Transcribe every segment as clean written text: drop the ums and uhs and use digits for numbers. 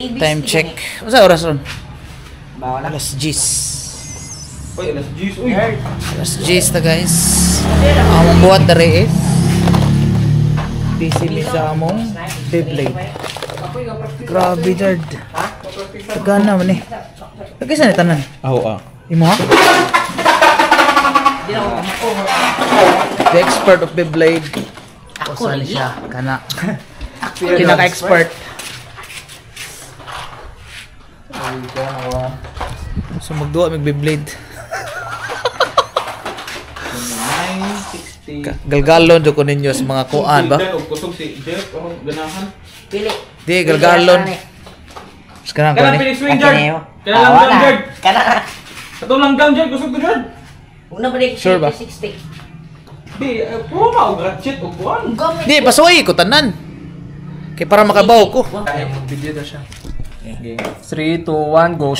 Time check. Unsa oras ron? Alas 10. Uy, alas 10. Uy. Alas 10 na, guys. Among buhat dere is busy mi sa among Beyblade. Grabe, Jard. Tagana man eh. Kagisa ni tanan. Aho ah. Imo ha? The expert of Beyblade. Ako ni siya kana. Pinaka-expert. So magduwa mig Beyblade. 960. Galgalon jud ko ninyo sa mga kuan ba? Og kusog si Jeff akong ganahan. Pili. Di galgalon. Sekarang Kana ko ni. Phoenix Wing, Jard. Kana lang gam, Jard. Kana. Kato lang gam, Jard, kusog to, Jard. Una ba rin Sure ba? 60. Di, puro ma og ratchet og kuan. Di pasuway ko tanan. Kay para makabaw ko. Video daw siya. 3, 2, 1, go.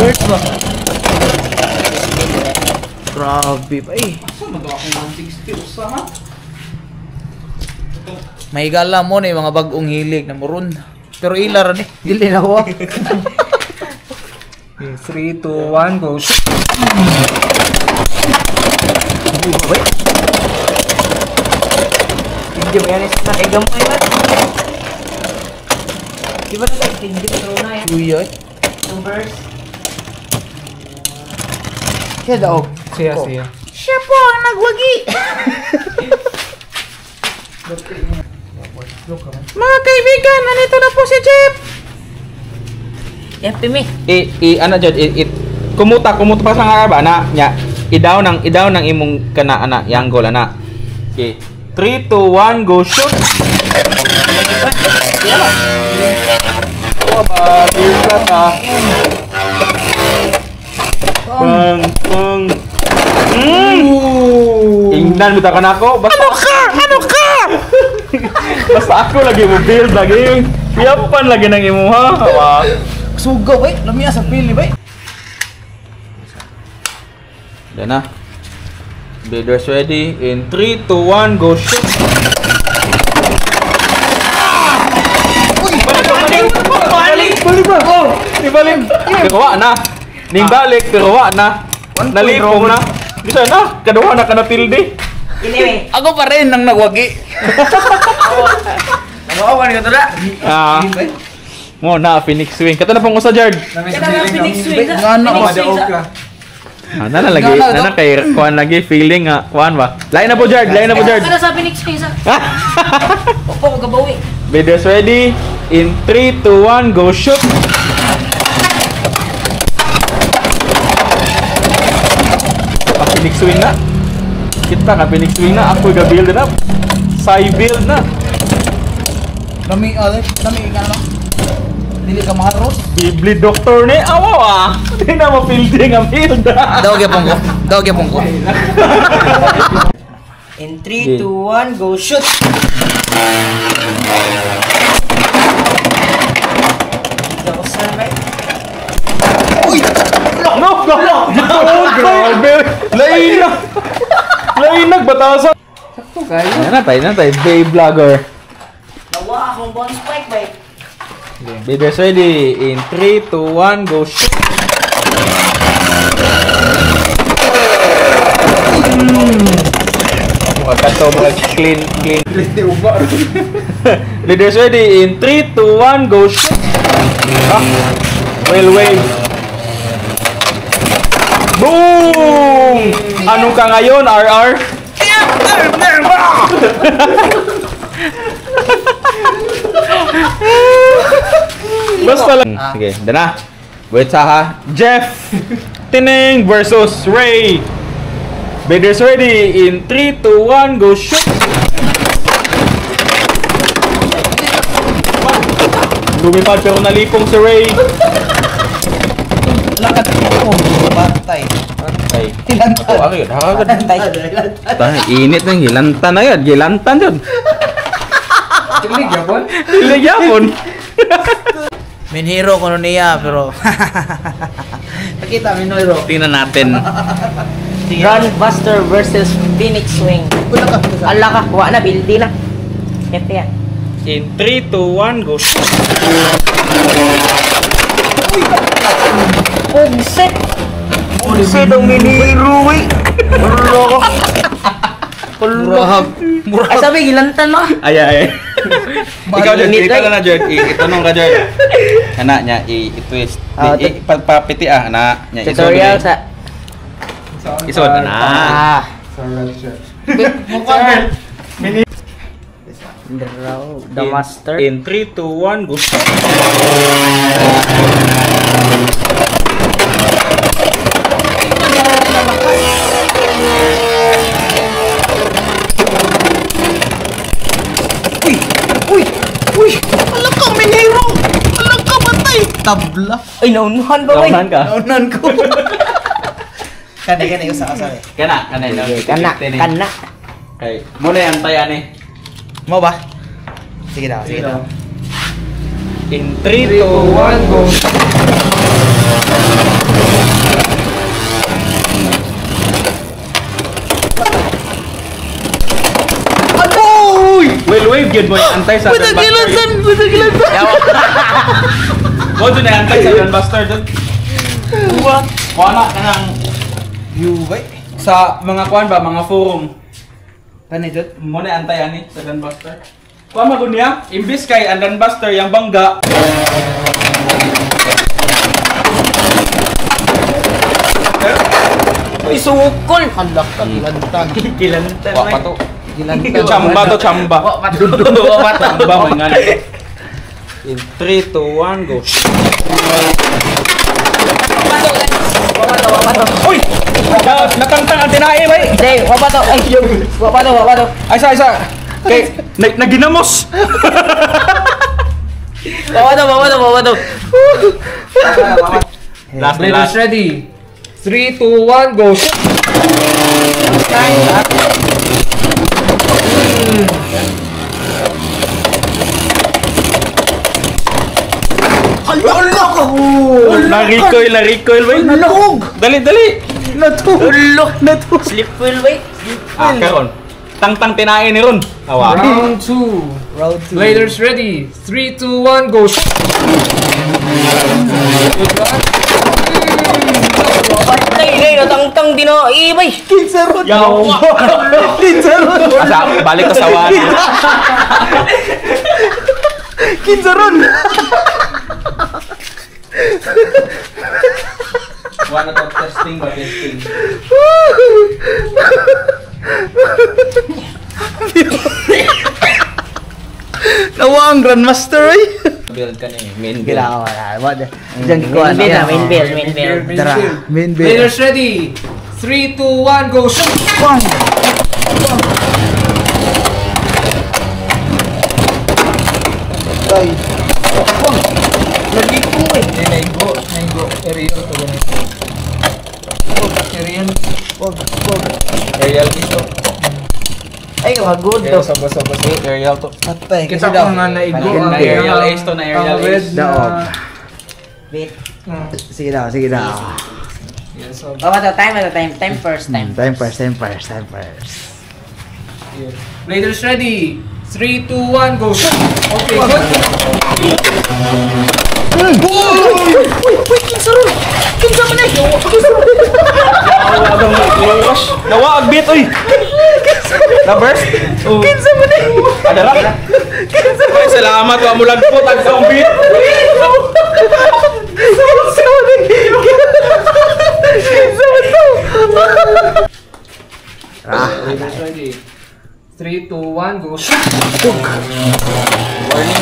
Words ba? Grabe ba eh. Asa man daw akong 160 usa ha? May gala mo na yung mga bagong hilig na muron. Pero ila ra ni. Dili na ko. Okay, 3, 2, 1, go. Hindi ba yan sa gamay ba? Di ba na hindi ba na yan? Kuya. Numbers. Siya daw. Siya, siya. Siya po ang nagwagi. Mga kaibigan, nandito na po si Jeff. Yan pimi. I i ana jud i, i kumuta kumuta pa sa nga ba ana nya idaw ng imong kana ana yanggol ana. Okay. 3 2 1 go shoot. Oh, ba, ka ta. Pang pang. Ingnan bitaw ka nako. Basta Ano ka? Ano ka? Basta ako lagi mo build lagi. Piyapan lagi ng imuha. Wa. Sugaw eh. Lamiya sa pili ba? Yan na. Builders ready. In 3, 2, 1, go shoot! Uy! Balik! Balik! Balik! Balik ba? Oh! Ibalik! Pero wa na. Ning balik, pero wa na. Nalipong na. Bisa na. Kaduha na ka na tilde. Anyway. Ako pa rin ang nagwagi. Nagawa ka to na. Ah. Mo na, Phoenix Wing. Kato na pong usa, Jard. Kana Phoenix Wing. Nga na ko. Madaog ka. Ah, nana lagi, Nga na, nana kay kuan lagi feeling nga kuan ba. Lain na po, Jard, lain na po, Jard. Kana sa Phoenix Wing sa. Opo ko gabawi. Video's ready. In 3, 2, 1, go shoot! Pa Phoenix Wing na. Kita ka Phoenix Wing na. Ako ga build na. Sai build na. Lami, lami ka na. Dili ka maharos. Bibli doctor ni awa ah. Di na mo building ang build. Daw gyapon ko. Daw gyapon ko. In 3, 2, 1, go shoot! Uy! No, no, no. Grabe. Lain na. Lain nagbatasan. Sakto kayo. Ayan na tayo, na tayo. Bay vlogger. Nawa akong bone spike ba? Builders ready. In 3, 2, 1, go shoot! Mukha ka to, mga clean, clean. Leaders ready. In 3, 2, 1, go shoot! Ah, well wave. Boom! Ano ka ngayon, RR? Basta lang. Sige, dana. Wait sa ha. Jeff Tining versus Ray. Bidders ready in 3, 2, 1, go shoot! Lumipad pero nalipong si Ray. Lakad ko. Bantay. Ay, Hilantan. Ato, ari, Tay, init na gilantan na yun, gilantan yun. Tilig yapon. Tilig yapon. Main hero ko niya pero nakita main hero. Tingnan natin. Grandmaster versus Phoenix Wing. Wala ka. Ala ka, wa na building na. Kete ya. In 3, 2, 1, go. Pugset. Pugset ang miniro eh. Wala ka. Murahag. Ay sabi gilantan mo. Ay, ay, ay. Ikaw, Jord. Init, Ikaw ay. na, Jord. Itanong ka, Jord. Ana niya, i-twist. Ah, Pagpapiti ah, ana. Niya, isod Tutorial na. sa Isod na. ah. Sa red shirt. Draw the master. In 3, 2, 1, go. Uy! Uy! Uy! Ala ka, miniro! Ala ka, patay! Tabla. Ay naunuhan ba oy? Naunahan ka. Naunan ko. Kani, kani, usa, usa. eh. Kana, kana. Kana, kana. Kay, muna yung antayan eh. Mo ba? Sige daw, sige daw. In 3, 2, 1, go. Ano? Uy! Well, wave yun mo yung antay sa Grandmaster. Patagilantan! Mo dun na antay sa Grandmaster dun. What? Wala ka nang You, wait. sa mga kuan ba, mga forum. Kani, Jod? Mo na antay ani sa Grandmaster. Kuan magun niya, imbis kay ang Grandmaster yang bangga. Uy sukol. Halak ka, gilantan. Gilantan. Wa pa to. Gilantan. Chamba to, chamba. Wa pa to. Wa pa to. Chamba man nga. In 3, 2, 1, go. Wa pa to, wa pa to. Uy! Natangtang ang tinae, bay! Hindi, wa pa to. Ay, wa pa to, wa pa to. Ay, isa, isa. Kay, naginamos! Wa pa to, wa pa to, wa pa to. Last, Bladers last. ready. 3, 2, 1, go. Hala ka! Na-recoil, na-recoil, bay. Nalog! Dali, dali! Natug! Natug! Slip wheel, wait. Ah, karon. Tangtang tinae ni Ron. Awa. Round 2. Round 2. Bladers ready. 3, 2, 1, go. Patay na, natangtang din na. Eh, bay. Kinsaron! Yaw. Kinsaron! Asa, balik ka sa wan. Kinsaron! One na to, testing ba, testing. Nawa ang Grandmaster ay! Build ka ni, main build. Gila wala. Wala. Diyan ko Main build na, main build, main build. Tara, main build. Bladers ready. 3, 2, 1, go. Bang! Ay. Bang! Nalipo eh. Naigo, naigo. Aerial to ganito. Aerial. Wag, wag. Aerial dito. Ay, good Kaya to. saba, saba, saba. Aerial to. Patay. Kita ko nga naigo ang Aerial ace to na aerial ang red ace. na. Daog. Wait. Sige daw, sige daw. Yes, saba. Wa pa to, time, time. Time first, time. Time first, time first, time first. Yeah. Bladers ready. 3, 2, 1, go. Okay, good. Uy! Uy! Uy! Kinsaron! Kinsa man eh! Nawa, agbit, uy! Na-burst? Kinsa man eh! Adara? Ay, salamat, wa mo lagpot ang sa bit. Kinsa man eh! Kinsa man to! Bladers ready. 3, 2, 1, go. Warning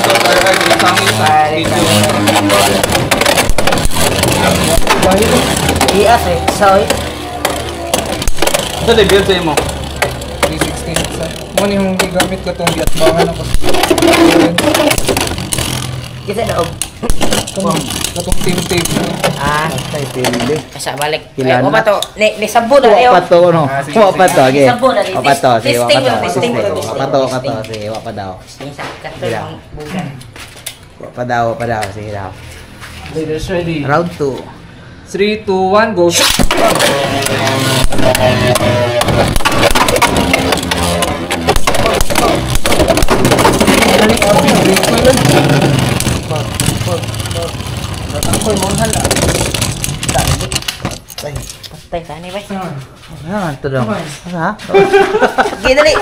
to, RR, isang isa. Ias eh. Sorry. Ito, build sa imo. 316 sa. Mo ni yung gigamit ko tong giatbangan ako. Kita na og. Katong team tape. Ah, Patay, pili. asa balik. Ay, Kilana. wa pa to. Ni sabo na Wa ayo. pa to, no? Ah, sige, Wa pa to, okay. Sabo na, Wa pa to, sige, wa pa testing to. mo, testing mo, Wa pa to, wa pa to, sige, wa pa daw. Sige, sa kato Sila. ang bugan. Wa pa daw, wa pa daw, sige daw. Bladers ready. Round 2. 3, 2, 1, go shoot! Patay tani bay. Ah, ito daw. Ha? Sige dali.